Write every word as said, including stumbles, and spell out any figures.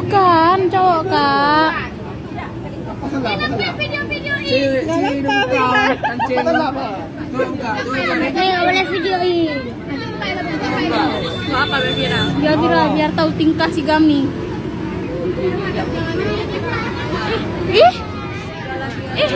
Bukan, cowok, Kak. Cewek, cewek, bukan. Kancing. Nih, boleh video ini. Apa, Bevira? Biar Bevira, biar tahu tingkah si Gami. Ih. Ih.